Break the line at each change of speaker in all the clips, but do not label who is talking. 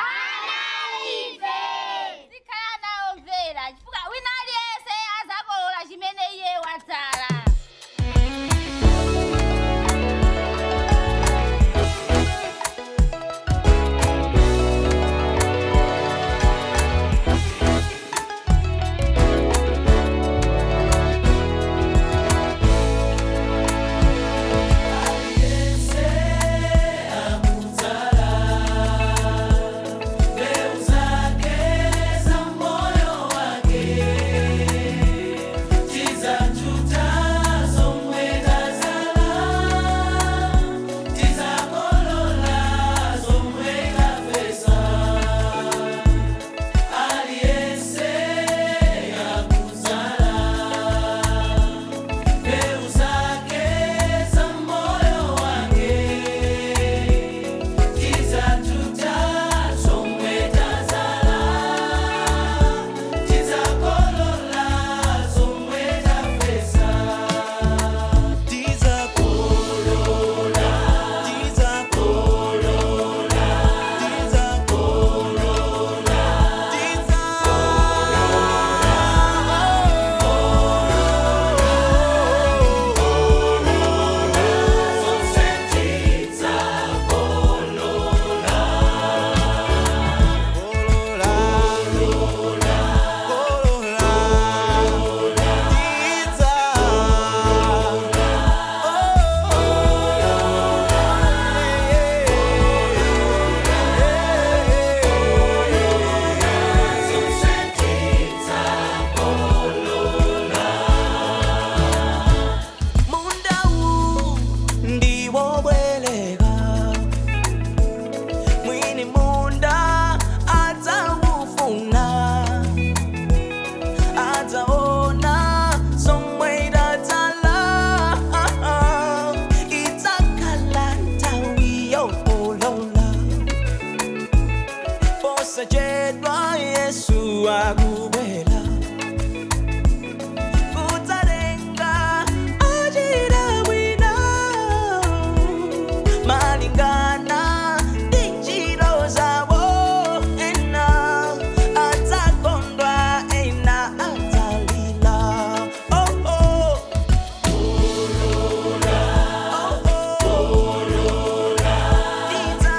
Ana ife tikhala nawo mvera chifukwa wina aliyense azakolola chimene iye wadzala.
Munda wu ndiwobweleka, mwini munda adzawufuna, adzaona somwe idadzala, idzakhala nthawi yokolola. Posachedwa Yesu akubwera kudzatenga ochita bwino malingana ndi ntchito zawo. Ena adzakondwa, ena adzalira. Oh, oh. Oh, oh. Tidza.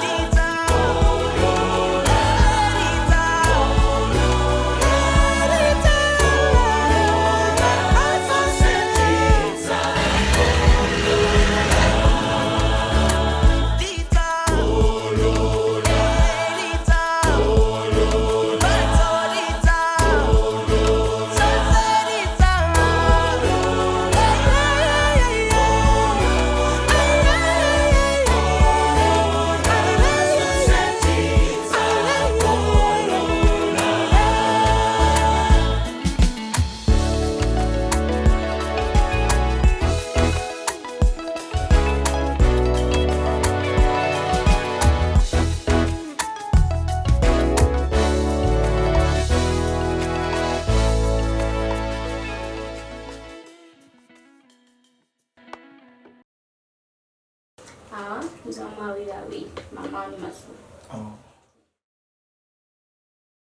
Tidza. Tidza.
Awa ndi awiri awiri, mamawa ndi madzulo.
Oh.